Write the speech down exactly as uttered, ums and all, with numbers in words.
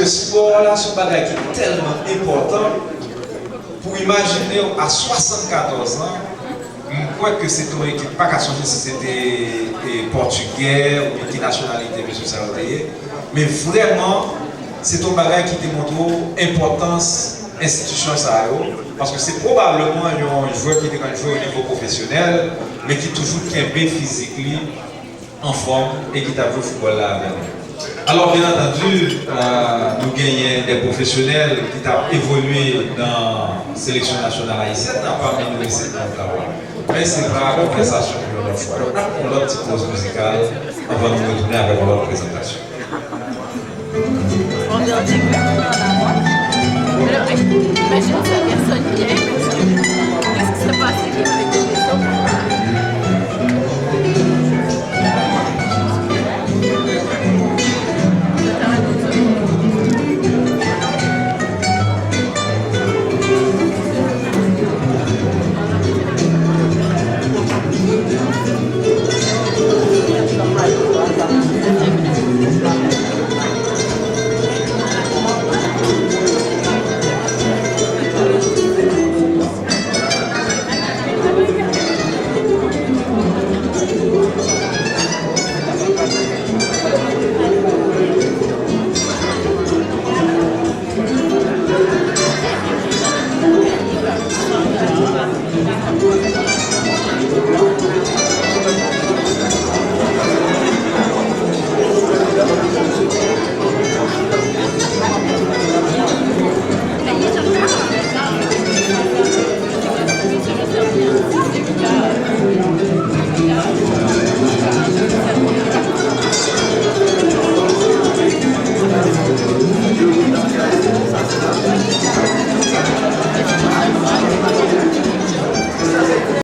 Spò la se yon bagay ki tèlman enpòtan. Pou imajine w, a swasannkatòz an, m kwè ke se te yon ekip, pa ka sonje si se te, e, pòtigè oubyen ki nasyonalite mesye sa yo te ye, men vrèman, se te yon bagay ki te montre w enpòtans enstitisyon sa yo, paske se pwobableman yon jwè ki te konn jwe o nivo pwofesyonèl, men ki toujou kenbe fizik li anfòm e ki t ap jwe foutbòl la avè nou. Alò, byen antandi, euh, nou genyen de pwofesyonèl ki t ap evolye nan seleksyon nasyonal ayisyèn nan, pami nou isit nan Ottawa. Men se pa konvèsasyon pou yon lòt fwa. Donk, n ap pran yon lòt ti poz mizikal anvan nou retounen avèk yon lòt prezantasyon.